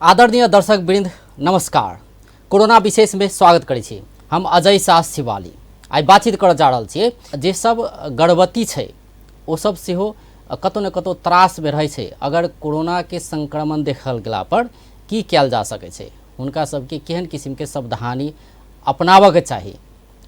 आदरणीय दर्शक वृंद नमस्कार। कोरोना विशेष में स्वागत करै छी। हम अजय शाह शिवाली आइ बातचीत करऽ जा रहल छियै जे सब गर्भवती छै ओ सब सेहो कतौ ने कतौ त्रासमे रहै छै। अगर कोरोनाके संक्रमण देखल गेला पर की कयल जा सकै छै, हुनका सबके केहन किसिमके सावधानी अपनाबऽके चाही,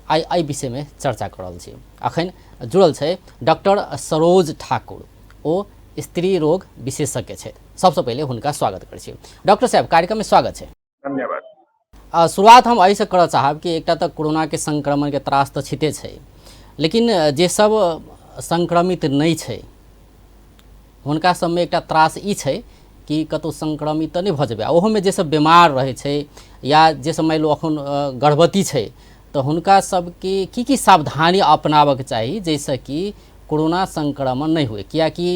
आइ एहि विषयमे चर्चा कऽ रहल छी। अखन जुड़ल छै डॉक्टर सरोज ठाकुर, ओ स्त्री रोग विशेषज्ञ छथि। सबसँ पहिले हुनका स्वागत करै छी। डॉक्टर साहब, कार्यक्रममे स्वागत छै। धन्यवाद। शुरुआत हम एहिसँ करऽ चाहब कि एकटा तऽ कोरोनाके संक्रमणके त्रास तऽ छिते छै, लेकिन जे सब संक्रमित नहि छै हुनका सबमे एकटा त्रास ई छै कि कतहु संक्रमित तऽ नहि भऽ जेबै। आ ओहोमे जे सब बीमार रहै छै या जे सब मानि लू अखन गर्भवती छै, तऽ हुनका सबके की की सावधानी अपनाबऽके चाही जाहिसँ कि कोरोना संक्रमण नहि हुए? कियाकि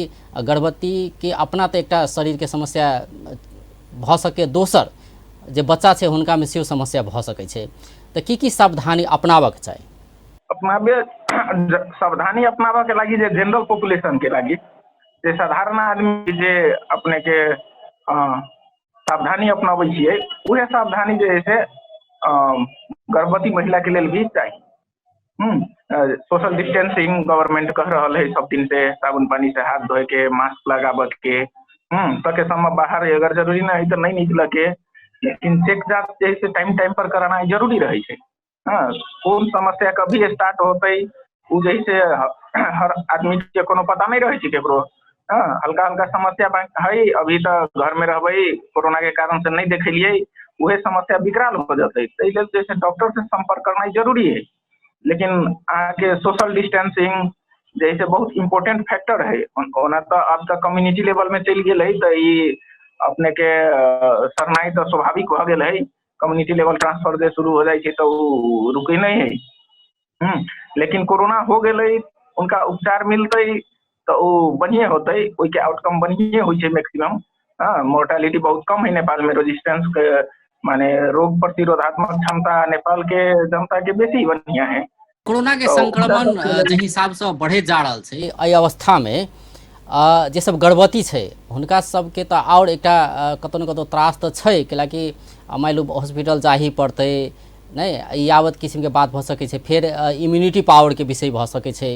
गर्भवतीके अपना तऽ एकटा शरीरके समस्या भऽ सकै, दोसर जे बच्चा छै हुनकामे सेहो समस्या भऽ सकै छै। तऽ की की सावधानी अपनाबऽके चाही? अपनाबे सावधानी अपनाबऽके लागि जे जनरल पॉपुलेशनके लागि, जे साधारण आदमी जे अपनेके सावधानी अपनाबै छियै, उहे सावधानी जे है से गर्भवती महिलाके लेल भी चाही। सोशल डिस्टेंसिंग गवर्नमेंट कह रहल है सब दिन से, साबुन पानी से हाथ धोए के, मास्क लगाबऽ के, सके समय बाहर अगर जरूरी नहि है तऽ नहि निकलऽ के, लेकिन चेक जाँच जे है से टाइम टाइम पर कराना जरूरी रहै छै। हँ, कोन समस्या कभी स्टार्ट होतै ओ जे है से हर आदमी के कोनो पता नहि रहै छै केकरो। हँ, हल्का हल्का समस्या है अभी तऽ घरमे रहबै, कोरोना के कारण से नहि देखेलियै, उहे समस्या विकराल हो जेतै। ताहि लेल जे छै डॉक्टर से सम्पर्क करनाइ जरूरी है। लेकिन अहाँके सोशल डिस्टेंसिंग जे है से बहुत इम्पोर्टेंट फैक्टर है। ओना तऽ आब तऽ कम्युनिटी लेवलमे चलि गेल है, तऽ ई अपनेके सरनाइ तऽ स्वाभाविक भऽ गेल है। कम्युनिटी लेवल ट्रांसफर जे शुरू हो जाइ छै तऽ ओ रुकै नहि है। लेकिन कोरोना हो गेलै, उनका उपचार मिलतै तऽ ओ बढ़िए होतै, ओहिके आउटकम बढ़िए होइ छै मैक्सिमम। हँ, मोर्टेलिटी बहुत कम है नेपालमे। रेजिस्टेंस के माने रोग प्रतिरोधात्मक क्षमता नेपाल के जनता के बेसी बढ़िया है। कोरोना के तऽ संक्रमण हुनका सबके जे हिसाबसँ बढ़ैत जा रहल छै, एहि अवस्थामे जे सब गर्भवती छै हुनका सबके तऽ आओर एकटा कतौ ने कतौ त्रास तऽ छै, कैलाकि मानि लू हॉस्पिटल जाही पड़तै नहि, यावत किसिमके बात भऽ सकै छै। फेर इम्यूनिटी पावरके विषय भऽ सकै छै,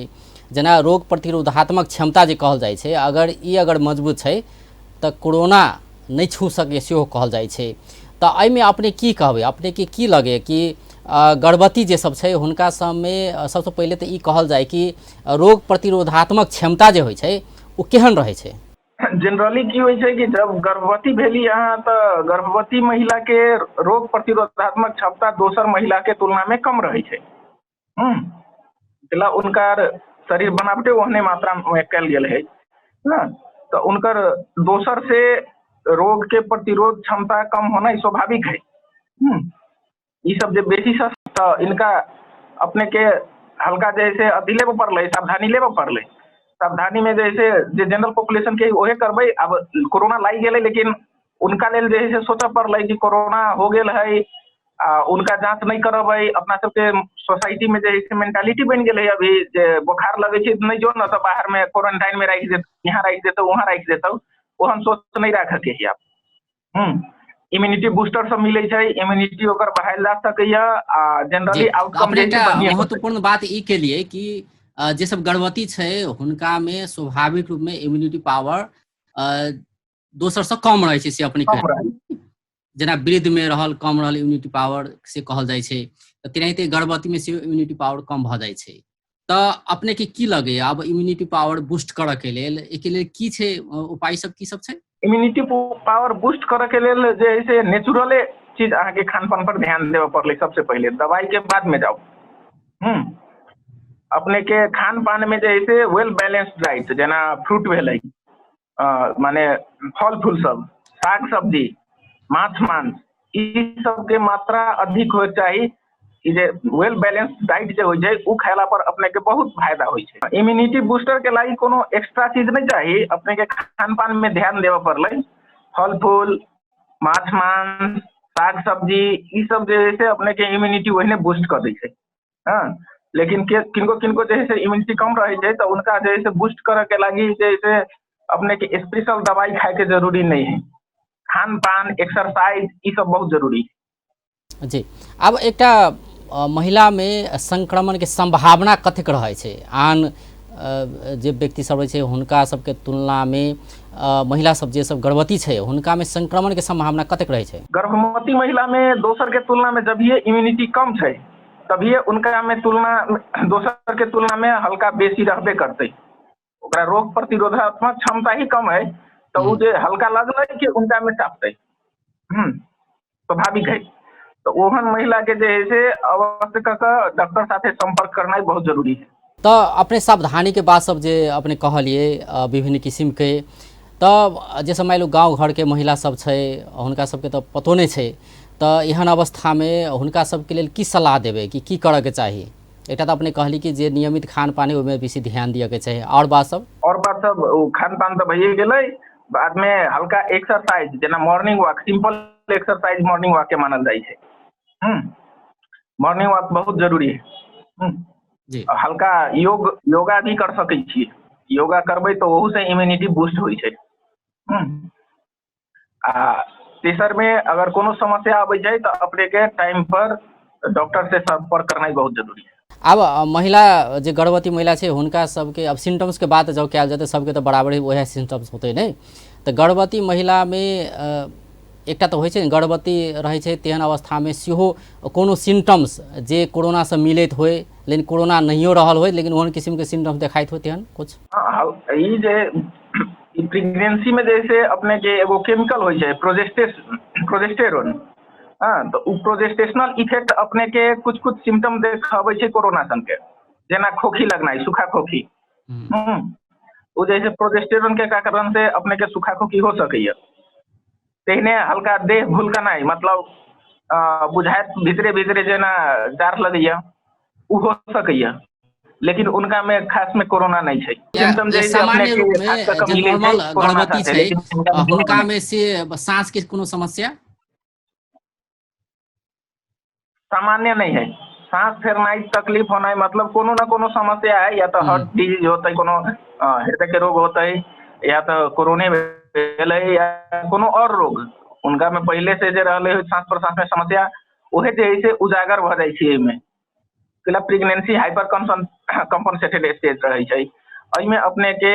जेना रोग प्रतिरोधात्मक क्षमता जे कहल जाइ छै, अगर ई अगर मजबूत छै तऽ कोरोना नहि छू सकै सेहो कहल जाइ छै। तऽ एहिमे अपने की कहबै, अपनेके की लगैए कि गर्भवती जे सब छै हुनका सबमे सबसँ पहिले तऽ ई कहल जाय कि रोग प्रतिरोधात्मक क्षमता जे होइ छै ओ केहन रहै छै? जनरली की होइ छै कि जब गर्भवती भेली अहाँ तऽ गर्भवती महिला के रोग प्रतिरोधात्मक क्षमता दोसर महिला के तुलना में कम रहै छै। उनकर शरीर बनावटे ओहने मात्रा में कयल गेल है ने, तऽ उनकर दोसर से रोग के प्रतिरोध क्षमता कम होना स्वाभाविक है। ई सब जे बेसी तऽ इनका अपने के हल्का जे है से अथी लेबऽ पड़लै, सावधानी लेबऽ पड़लै। सावधानी में जे है से जे जनरल पॉपुलेशन के ओहे करबै। आब कोरोना लागि गेलै, लेकिन उनका लेल जे है से सोचऽ पड़लै कि कोरोना हो गेल है आ उनका जाँच नहि करबै। अपना सबके सोसाइटी में जे है से मेंटालिटी बनि गेलै अभी जे बोखार लगै छै नहि जो ने तऽ बाहर में क्वारंटाइन में राखि देत, यहाँ राखि देतौ, वहाँ राखि देतौ। ओहन सोच नहि राखऽ के है आब। इम्यूनिटी बूस्टर सब मिलै छै, इम्यूनिटी ओकर बढ़ायल जा सकैया आ जनरली आउटकम अपने एकटा महत्वपूर्ण बात ई केलिए कि जे सब गर्भवती छै हुनका में स्वाभाविक रूप में इम्यूनिटी पावर दोसर से कम रहै छै से अपने जेना वृद्ध में रहल कम रहल इम्यूनिटी पावर से कहल जाइ छै, तऽ तेनाहिते गर्भवती में सेहो इम्यूनिटी पावर कम भऽ जाइ छै। तऽ अपने के की लगैया आब इम्यूनिटी पावर बूस्ट करऽ के लेल, एहिके लेल की छै उपाय सब, की सब छै? इम्यूनिटी पावर बूस्ट करऽ के लेल जे है से नेचुरले चीज अहाँके खान पान पर ध्यान देबऽ पड़लै सबसे पहिले, दवाई के बाद में जाउ। अपने के खान पान में जे है से वेल बैलेंस्ड डाइट, जेना फ्रूट भेलै, माने फल फूल सब, साग सब्जी, माछ मांस, ई सबके मात्रा अधिक होय चाही। ई जे वेल बैलेंस डाइट जे होइ छै ओ खायला पर अपने के बहुत फायदा होइ छै। इम्यूनिटी बूस्टर के लागि कोनो एक्स्ट्रा चीज नहि चाही, अपने के खान पान में ध्यान देबऽ पड़लै। फल फूल, माछ मांस, साग सब्जी, ई सब जे है से अपने के इम्यूनिटी ओहिने बूस्ट कऽ दै छै। हँ, लेकिन के किनको किनको जे है से इम्यूनिटी कम रहै छै तऽ उनका जे है से बूस्ट करऽ के लागि जे है से अपने के स्पेशल दवाई खाय के जरूरी नहि है। खान पान, एक्सरसाइज, ई सब बहुत जरूरी है। जी, आब एकटा महिलामे संक्रमणके सम्भावना कतेक रहै छै? आन जे व्यक्ति सब रहै छै हुनका सबके तुलनामे महिला सब जे सब गर्भवती छै हुनकामे संक्रमणके सम्भावना कतेक रहै छै? गर्भवती महिलामे दोसर के तुलना में जभिए इम्यूनिटी कम छै तभिए उनका में तुलना दोसर के तुलना में हल्का बेसी रहबे करतै। ओकरा रोग प्रतिरोधात्मक क्षमता ही कम है तऽ ओ जे हल्का लगलै कि उनका में चापतै, स्वाभाविक है। तऽ ओहन महिला के जे है से अवश्य कऽ कऽ डॉक्टर साथे संपर्क करनाइ बहुत जरूरी है। तऽ अपने सावधानी के बात सब जे अपने कहलिए विभिन्न किसिम के, तऽ जे सब मानि लू गाँव घरके महिला सब छै हुनका सबके तऽ पतो नहि छै, तऽ एहन अवस्थामे हुनका सबके लेल की सलाह देबै कि की करऽके चाही? एकटा तऽ अपने कहली कि जे नियमित खान पान ओहिमे बेसी ध्यान दिअके चाही, आओर बात सब? आओर बात सब ओ खान पान तऽ भइए गेलै, बादमे हल्का एक्सरसाइज जेना morning walk, simple exercise morning walk के मानल जाइ छै। मॉर्निंग वॉक बहुत जरूरी है। जी। हल्का योगा भी कर सकै छी, योगा करबै तऽ ओहू से इम्यूनिटी बूस्ट होइ छै। आ तेसर मे अगर कोनो समस्या आबै छै तऽ अपने के टाइम पर डॉक्टर से संपर्क करनाइ बहुत जरूरी है। आब महिला जे गर्भवती महिला छै हुनका सबके अब सिम्टम्स के बात जब कयल जेतै सबके तऽ बराबरे वएह सिम्टम्स होतै नहि, तऽ गर्भवती महिलामे एकटा तऽ होइ छै ने गर्भवती रहै छै तेहन अवस्थामे सेहो कोनो सिम्टम्स जे कोरोनासँ मिलैत होइ लेकिन कोरोना नहियो रहल होइ लेकिन ओहन किसिमके सिम्टम्स देखाइत होइ तेहन कुछ? हँ, ई जे प्रेगनेंसी में जैसे अपने के एगो केमिकल होइ छै प्रोजेस्टेरोन, हँ, तऽ ओ प्रोजेस्टेशनल इफेक्ट अपने के कुछ कुछ सिम्टम देखाबै छै कोरोना सन के, जेना खोखी लगनाइ, सूखा खोखी। ओ जैसे प्रोजेस्टेरोन के कारण से अपने के सूखा खोखी हो सकैया। तेहने हल्का देह भुलकनाइ, मतलब बुझाइत भीतरे भीतरे जेना जाड़ लगैया, उ हो सकैया, लेकिन उनका में खास में कोरोना नहीं छै। सिम्टम जे सामान्य रूप में जे नॉर्मल गर्भवती छै हुनका में से सांस के कोनो समस्या सामान्य नहीं है। सांस फेरनाइ तकलीफ होनाइ मतलब कोनो ना कोनो समस्या है, या तो हार्ट डिजीज होतै, कोनो हृदय के रोग होतै, या तो कोरोने भेलै, या कोनो और रोग उनका में पहले से जे रहलै सांस प्रश्वास में समस्या, उहे जे है से उजागर भऽ जाइ छै एहिमे। प्रेगनेंसी हाइपर कम्पनसेटेड स्टेज रहै छै, एहिमे अपने के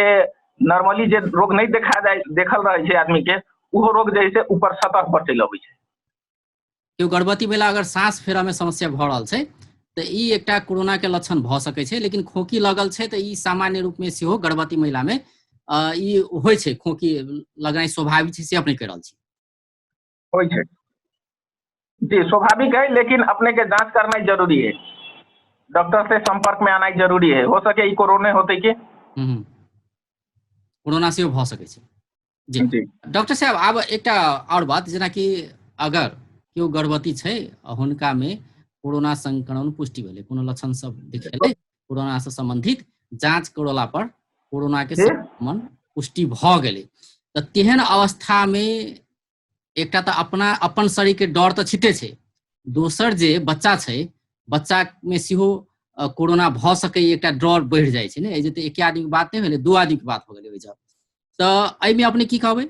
नॉर्मली जे रोग नहीं देखा जाय देखल रहै छै आदमी के, उहो रोग जे है से ऊपर सतह पर चलि अबै छै। केओ गर्भवती महिला अगर सांस फेरऽ में समस्या भऽ रहल छै तऽ ई एकटा कोरोना के लक्षण भऽ सकै छै, लेकिन खोंखी लगल छै तऽ ई सामान्य रूप में सेहो गर्भवती महिला में ई होइ छै, खोंखी लगनाइ स्वाभाविक छै, से अपने कहि रहल छी? होइ छै जी, स्वाभाविक है, लेकिन अपने के जांच करनाइ जरूरी है, डॉक्टर से संपर्क में आनाइ जरूरी है। हो सके ई कोरोने होतै कि कोरोना सेहो भऽ सकै छै। जी डॉक्टर साहब, आब एकटा आओर बात, जेनाकि अगर केओ गर्भवती छै हुनका में कोरोना संक्रमण पुष्टि भेलै, कोनो लक्षण सब देखेलै कोरोना से संबंधित, जांच करौला पर कोरोना के संक्रमण पुष्टि भऽ गेलै, तऽ तेहन अवस्था में एकटा तऽ अपना अपन शरीर के डर तऽ छिटे छै, दोसर जे बच्चा छै बच्चा में सेहो कोरोना भऽ सकैए, एकटा डर बढ़ि जाइ छै ने। एहि जे तऽ एके आदमी के बात नहि भेलै, दू आदमी के बात भऽ गेलै ओहि जग, तऽ एहिमे अपने की कहबै?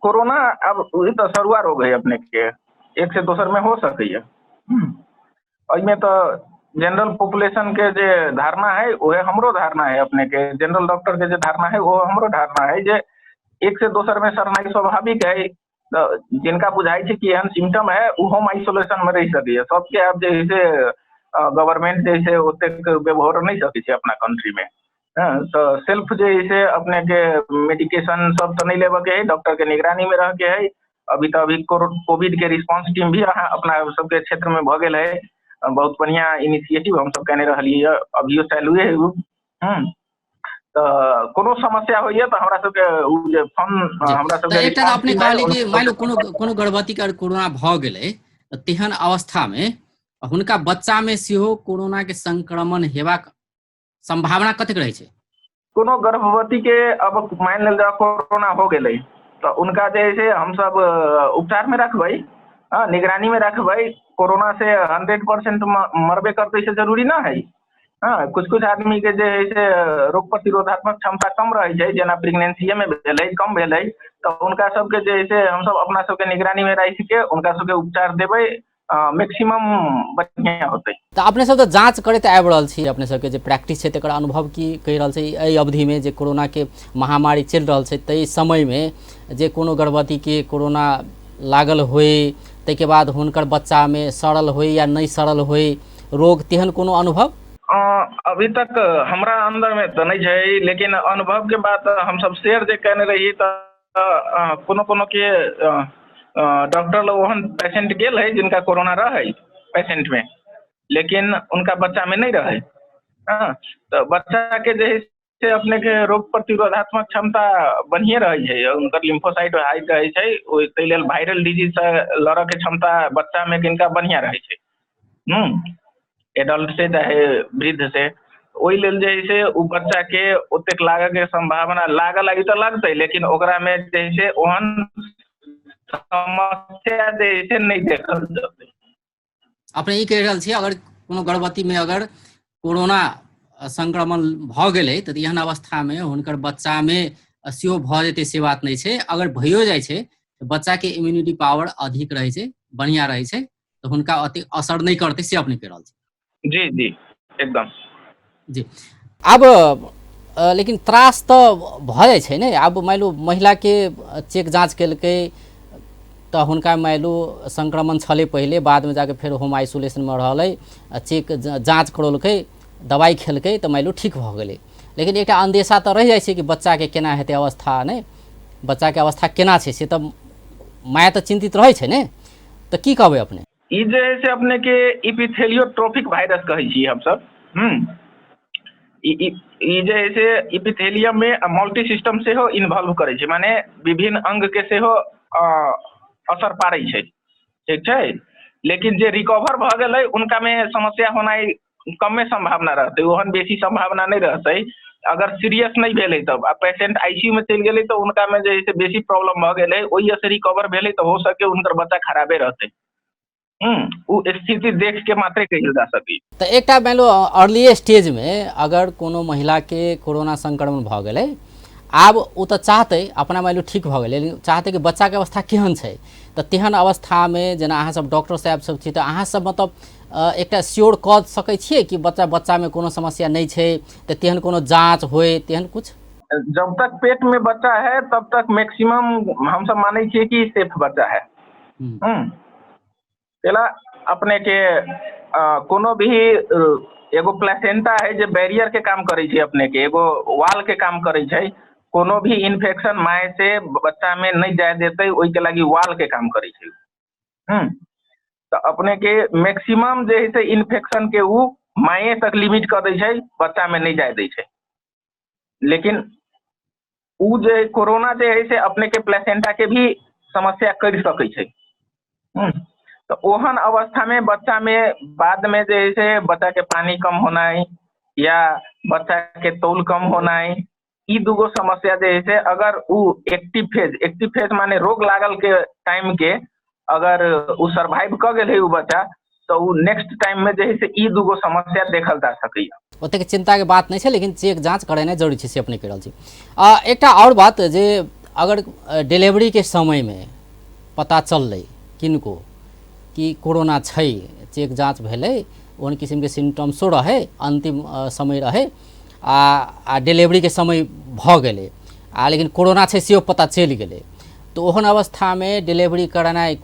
कोरोना अब ई तऽ सरुआ रोग है अपने के, एक से दोसर में हो सकैए। एहिमे तऽ जनरल पॉपुलेशन के जे धारणा है वह हमरो धारणा है, अपने के जनरल डॉक्टर के जे धारणा है वो हमरो धारणा है जे एक से दोसर में सरनाइ स्वाभाविक है। तऽ जिनका बुझाइ छै कि एहन सिम्टम है ओ होम आइसोलेशन में रहि सकैए। सबके आब जे है से गवर्नमेंट जे है ओतेक व्यवहार नहीं सकै छै अपना कंट्री में। हाँ, तऽ सेल्फ जे है से अपने के मेडिकेशन सब तऽ नहीं लेबऽ के है, डॉक्टर के निगरानी में रह के है। अभी तऽ अभी कोविड के रिस्पॉन्स टीम भी अहाँ अपना सबके क्षेत्र में भऽ गेल है, बहुत बढ़िया इनिशिएटिव हम सब केने रहलियै, अभियो चालुए है उ। तऽ कोनो समस्या होइए तऽ हमरा सबके उ जे फोन हमरा सबके एकटा तऽ अपने कहलियै कि मानि लू कोनो कोनो गर्भवती के कोरोना भऽ गेलै तऽ तेहन अवस्था में हुनका बच्चा में सेहो कोरोना के संक्रमण हेबाक सम्भावना कतेक रहै छै? कोनो गर्भवती के अब मानि लेल जाउ कोरोना हो गेलै तऽ उनका जे है से हमसब उपचार में रखबै, निगरानी में रखबै। कोरोना से 100% मरबे करतै से जरूरी ना है। हँ, कुछ कुछ आदमी के जे है से रोग प्रतिरोधात्मक क्षमता कम रहै छै, जेना प्रेगनेंसीए मे भेलै, कम भेलै, तऽ हुनका सबके जे है से हमसब अपना सबके निगरानी मे राखि के हुनका सबके उपचार देबै, मैक्सिमम बढ़िया होतै। तऽ अपने सब तऽ जाँच करैत आबि रहल छी, अपने सबके जे प्रैक्टिस छै तकर अनुभव की कहि रहल छै एहि अवधिमे जे कोरोनाके महामारी चलि रहल छै ताहि समयमे जे कोनो गर्भवतीके कोरोना लागल होइ, ताहिके बाद हुनकर बच्चामे सड़ल होइ या नहि सड़ल होइ रोग, तेहन कोनो अनुभव? अभी तक हमरा अन्दरमे तऽ नहि छै, लेकिन अनुभवके बात हमसब शेयर जे केने रही तऽ कोनो कोनो के डॉक्टर लोग ओहन पेशेंट गेल है जिनका कोरोना रहै पेशेंट में, लेकिन उनका बच्चा में नहीं रहे। हाँ, तऽ बच्चा के जे है से अपने के रोग प्रतिरोधात्मक क्षमता बढ़िए रहै छै, हुनकर लिम्फोसाइट हाई रहै छै, ओहि ताहि लेल वायरल डिजीज से लड़ऽ के क्षमता बच्चा में किनका बढ़िया रहै छै, एडल्ट से चाहे वृद्ध से। ओहि लेल जे है से ओ बच्चा के ओतेक लागऽ के सम्भावना लागऽ लागी तऽ लगतै, लेकिन ओकरा मे जे है से ओहन समस्या जे है से नहि देखल जेतै। अपने ई कहि रहल छी अगर कोनो गर्भवती मे अगर कोरोना संक्रमण भऽ गेलै तऽ एहन अवस्था मे हुनकर बच्चा मे सेहो भऽ जेतै से बात नहि छै। अगर भइयो जाइ छै तऽ बच्चा के इम्यूनिटी पावर अधिक रहै छै, बढ़िया रहै छै, तऽ हुनका ओतेक असर नहि करतै, से अपने कहि रहल छी। जी जी एकदम। जी, आब लेकिन त्रास तऽ भऽ जाइ छै ने। आब मानि लू महिलाके चेक जाँच केलकै तऽ हुनका मानि लू संक्रमण छलै पहिले, बादमे जाके फेर होम आइसोलेशनमे रहलै, चेक जाँच करौलकै, दवाइ खेलकै तऽ मानि लू ठीक भऽ गेलै, लेकिन एकटा अन्देशा तऽ रहि जाइ छै कि बच्चाके केना हेतै अवस्था, नहि बच्चाके अवस्था केना छै से तऽ माय तऽ चिन्तित रहै छै ने, तऽ की कहबै अपने? ई जे है से अपने के इपिथेलियोट्रोपिक वायरस कहै छियै हमसब। ई ई जे है से इपिथेलियम में मल्टी सिस्टम सेहो इन्वॉल्व करै छै, माने विभिन्न अंग के सेहो असर पारै छै, ठीक छै। लेकिन जे रिकवर भऽ गेलै उनका में समस्या होनाइ कमे सम्भावना रहतै, ओहन बेसी सम्भावना नहि रहतै। अगर सीरियस नहि भेलै तब आ पेशेंट आईसीयू में चलि गेलै तऽ उनका में जे है से बेसी प्रॉब्लम भऽ गेलै, ओहि से रिकवर भेलै तऽ हो सके हुनकर बच्चा खराबे रहतै। ओ स्थिति देख के मात्रे कहल जा सकी। तऽ एकटा मानि लो अर्ली स्टेजमे अगर कोनो महिलाके कोरोना संक्रमण भऽ गेलै, आब ओ तऽ चाहतै अपना मानि लो ठीक भऽ गेलै, लेकिन चाहतै कि बच्चाके अवस्था केहन छै, तऽ तेहन अवस्थामे जेना अहाँसब डॉक्टर साहेब सब छी तऽ अहाँसब मतलब एकटा श्योर कऽ सकै छियै कि बच्चामे कोनो समस्या नहि छै, तऽ तेहन कोनो जाँच होइ तेहन कुछ? जब तक पेट में बच्चा है तब तक मैक्सिमम हम सब मानै छियै कि सेफ बच्चा है। पहला अपने के कोनो भी एगो प्लेसेंटा है जे बैरियर के काम करै छै, अपने के एगो वाल के काम करै छै, कोनो भी इन्फेक्शन my से बच्चा में नहीं जाय देतै, ओहि के लागी वाल के काम करै छै। तऽ अपने के मैक्सिमम जे है से इन्फेक्शन के उ माये तक लिमिट कऽ दै छै, बच्चा में नहीं जाय दै छै। लेकिन उ जे कोरोना जे है से अपने के प्लेसेंटा के भी समस्या कर सकै छै। तऽ ओहन अवस्था में बच्चा में बाद में जे है से बच्चा के पानी कम होनाइ या बच्चा के तौल कम होनाइ, ई दूगो समस्या जे है से अगर उ एक्टिव फेज माने रोग लागल के टाइम के अगर उ सर्वाइव कऽ गेल है उ बच्चा, तऽ उ नेक्स्ट टाइम में जे है से ई दूगो समस्या देखल जा सकैया। ओतेक चिंता के बात नहीं छै, लेकिन चेक जाँच करेनाइ जरूरी छै से अपने कहि रहल छी। एकटा और बात जे अगर डिलीवरी के समय में पता चललै किनको कि कोरोना छै, चेक जाँच भेलै, ओहन किसिमके सिम्टम्सो रहै, अन्तिम समय रहै आ डिलीवरी के समय भऽ गेलै आ लेकिन कोरोना छै सेहो पता चलि गेलै, तऽ ओहन अवस्थामे डिलीवरी कराबऽ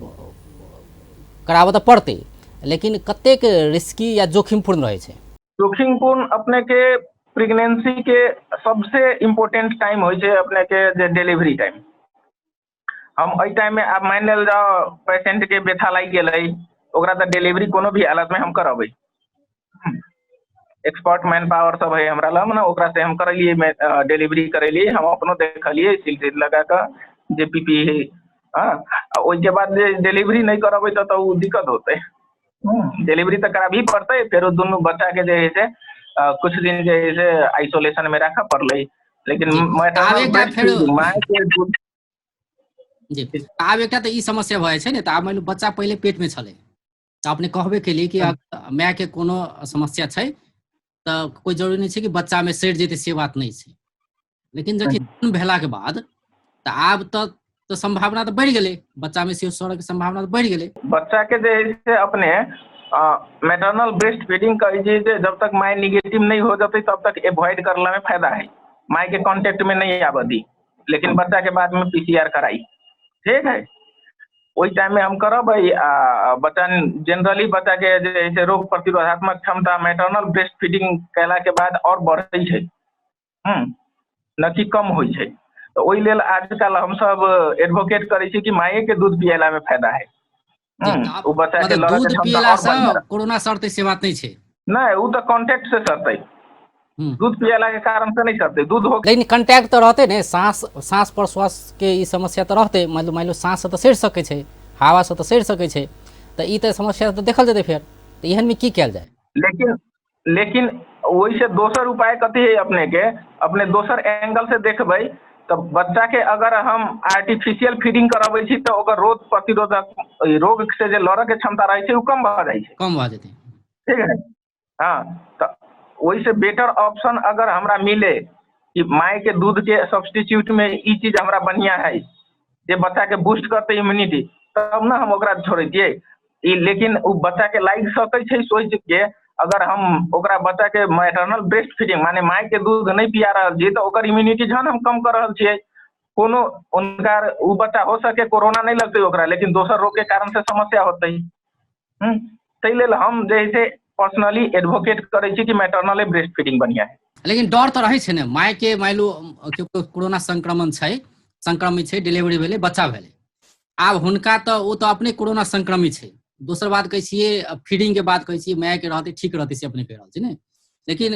तऽ पड़तै, लेकिन कतेक रिस्की या जोखिमपूर्ण रहै छै? जोखिमपूर्ण अपने के प्रेगनेंसी के सबसे इम्पोर्टेंट टाइम होइ छै अपने के जे डिलीवरी टाइम। हम एहि टाइम में आब मानि लेल जाओ पेशेंट के व्यथा लागि गेलै, ओकरा तऽ डिलीवरी कोनो भी हालत में हम करबै, एक्सपर्ट मैन पावर सब है हमरा लग ने, ओकरा से हम करेलियै, डिलीवरी करेलियै, हम अपनो देखलियै सील तिल लगा कऽ जे पी पी है। हाँ, आ ओहिके बाद जे डिलीवरी नहि करबै तऽ ओ दिक्कत होतै। डिलीवरी तऽ कराबही पड़तै, फेर ओ दुनू बच्चा के जे है से कुछ दिन जे है से आइसोलेशन में राखऽ पड़लै, लेकिन आब एकटा फेर माय के दूध जी, आब एकटा तऽ ई समस्या भऽ जाइ छै ने, तऽ आब मानि लू बच्चा पहिले पेट में छलै तऽ अपने कहबे केलियै कि माय के कोनो समस्या छै तऽ कोइ जरूरी नहि छै कि बच्चामे सड़ि जेतै, से बात नहि छै। लेकिन जखन भेलाके बाद तऽ आब तऽ सम्भावना तऽ बढ़ि गेलै, बच्चामे सेहो सड़यके सम्भावना तऽ बढ़ि गेलै। बच्चा के जे है से अपने मैटरनल ब्रेस्ट फीडिंग कहै छै जे जब तक my negative नहीं हो जेतै तब तक एवॉइड करला में फायदा है, my के कांटेक्ट में नहीं आबऽ दी, लेकिन बच्चा के बाद में पीसीआर कराई, ठीक है। ओहि टाइम में हम करबै। आ बच्चा जनरली बच्चा के जे है से रोग प्रतिरोधात्मक क्षमता मैटरनल ब्रेस्ट फीडिंग कयला के बाद और बढ़ै छै, न कि कम होइ छै। तऽ ओहि लेल आजकल हमसब एडवोकेट करै छी कि माये के दूध पियला में फायदा है। ओ बच्चा के लड़ऽ के दूध क्षमता पियला और से बढ़िया रहत। कोरोना सड़तै से बात नहि छै। नहि, ओ तऽ कॉन्टेक्ट से सड़तै, दूध पियला के कारण से नहीं सड़तै, दूध हो। लेकिन कंटैक्ट तऽ रहतै ने, साँस प्रश्वास के ई समस्या तऽ रहतै। मानि लो साँस से तऽ सड़ि सकै छै, हवा से तऽ सड़ि सकै छै, तऽ ई तऽ समस्या तऽ देखल जेतै फेर। तऽ एहन में की कयल जाय? लेकिन ओहि से दोसर उपाय कथी है अपने के, अपने दोसर एंगल से देखबै तऽ बच्चा के अगर हम आर्टिफिशियल फीडिंग करबै छी तऽ ओकर रोग प्रतिरोधक रोग से जे लड़ऽ के क्षमता रहै छै ओ कम भऽ जाइ छै, कम भऽ जेतै, ठीक है। हाँ, तऽ ओहि से बेटर ऑप्शन अगर हमरा मिले कि माय के दूध के सब्स्टिट्यूट में ई चीज हमरा बढ़िया है जे बच्चा के बूस्ट करते इम्यूनिटी, तब ना हम ओकरा छोड़तियै ई। लेकिन ओ बच्चा के लागि सकै छै सोचि के अगर हम ओकरा बच्चा के मैटरनल ब्रेस्ट फीडिंग माने माय के दूध नहीं पिया रहल छियै तऽ ओकर इम्यूनिटी जहन हम कम कर रहल छियै, कोनो उनका ओ बच्चा हो सके कोरोना नहीं लगतै ओकरा, लेकिन दोसर रोग के कारण से समस्या होतै। ताहि लेल हम जे है से पर्सनली एडवोकेट करै छी कि मैटरनले ब्रेस्ट फीडिंग बढ़िया है। लेकिन डर तऽ रहै छै ने माय के, मानि लो केकरो कोरोना संक्रमण छै, संक्रमित छै, डिलीवरी भेलै, बच्चा भेलै, आब हुनका तऽ ओ तऽ अपने कोरोना संक्रमित छै। दोसर बात कहै छियै फीडिंग के बात कहै छियै, माय के रहतै ठीक रहतै से अपने कहि रहल छी ने, लेकिन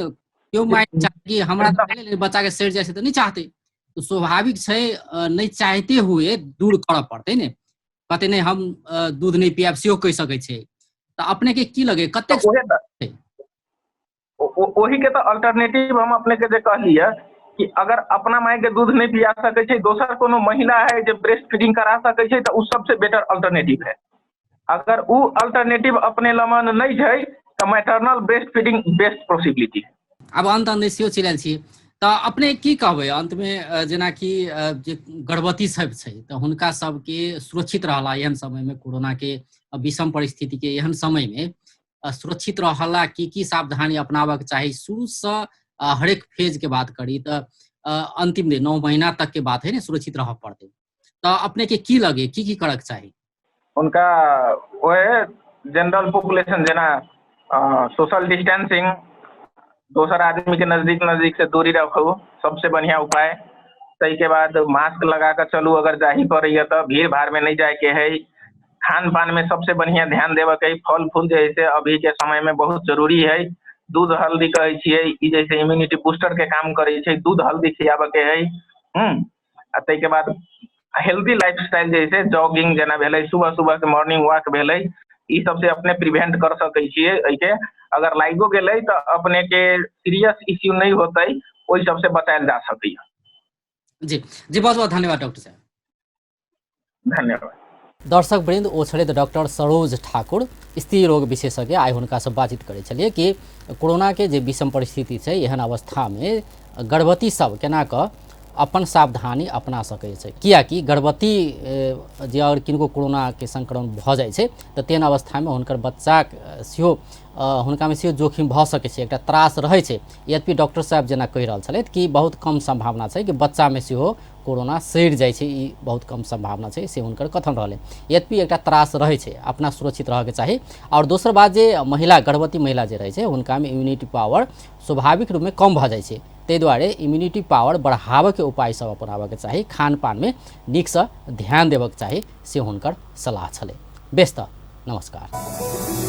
केओ माय चाहतै कि हमरा तऽ भेलै, लेकिन बच्चा के सड़ि जाइ छै तऽ नहि चाहतै, तऽ स्वाभाविक छै नहि चाहते हुए दूर करऽ पड़तै ने, कहतै नहि हम दूध नहि पियाब सेहो कहि सकै छै। तऽ अपने के की लगे कतेक ओही के तऽ अल्टरनेटिव हम अपने के जे कहलियै कि अगर अपना माय के दूध नहीं पिया सकै छै, दोसर कोनो महिला है जे ब्रेस्ट फीडिंग करा सकै छै, तऽ उ सबसे बेटर अल्टरनेटिव है। अगर उ अल्टरनेटिव अपने लमन नहीं छै तऽ maternal breast feeding best possibility है। आब अंत अंत सेहो चलि आयल छी, तऽ अपने की कहबै अंतमे, जेनाकि जे गर्भवती सब छै तऽ हुनका सबके सुरक्षित रहला एहन समयमे, कोरोना के विषम परिस्थिति के एहन समयमे सुरक्षित रहला की की सावधानी अपनाबक चाही? शुरूसँ हरेक फेज के बात करी तऽ अंतिम दिन 9 महीना तक के बात है ने, सुरक्षित रहऽ पड़तै, तऽ अपने के की लगे की की करक चाही? उनका ओहे जनरल पॉपुलेशन जेना सोशल डिस्टेंसिंग, दोसर आदमी के नजदीक नजदीक से दूरी रखू सबसे बढ़िया उपाय। ताहि के बाद मास्क लगा के चलू अगर जाही पड़ैया तऽ, भीड़ भाड़ में नहीं जाए के है। खान पान में सबसे बढ़िया ध्यान देवे के है, फल फूल जे है से अभी के समय में बहुत जरूरी है। दूध हल्दी कहै छियै ई जैसे इम्यूनिटी बूस्टर के काम करै छै, दूध हल्दी खियाबे के है। आ ताहि के बाद हेल्दी लाइफ स्टाइल जैसे जॉगिंग जेना भेलै, सुबह सुबह के मॉर्निंग वॉक भेलै, ई सबसे अपने प्रिवेंट कर सकै छियै एहिके। अगर लागियो गेलै तऽ अपने के सीरियस इश्यू नहीं होतै, ओहि सबसे बचायल जा सकैया। जी जी, बहुत बहुत धन्यवाद डॉक्टर साहब। धन्यवाद। दर्शक वृंद, ओ छलथि डॉक्टर सरोज ठाकुर, स्त्री रोग विशेषज्ञ। आइ हुनकासँ बातचीत करै छलियै कि कोरोना के जे विषम परिस्थिति छै, एहन अवस्थामे गर्भवती सब केना कऽ अपन सावधानी अपना सकै छै, कियाकि गर्भवती जे अगर किनको कोरोना के संक्रमण भऽ जाइ छै तऽ तेहन अवस्थामे हुनकर बच्चाक सेहो हुनकामे सेहो जोखिम भऽ सकै छै, एकटा त्रास रहै छै। यद्यपि डॉक्टर साहब जेना कहि रहल छलथि कि बहुत कम सम्भावना छै कि बच्चामे सेहो कोरोना सड़ि जाइ छै, ई बहुत कम सम्भावना छै, से हुनकर कथन रहलै। यद्यपि एकटा त्रास रहै छै, अपना सुरक्षित रहऽके चाही। आओर दोसर बात जे महिला, गर्भवती महिला जे रहै छै हुनकामे इम्यूनिटी पावर स्वाभाविक रूपमे कम भऽ जाइ छै, ताहि दुआरे इम्यूनिटी पावर बढ़ाबऽके उपाय सब अपनाबऽके चाही, खानपानमे नीकसँ ध्यान देबऽके चाही, से हुनकर सलाह छलै। बेस तऽ नमस्कार।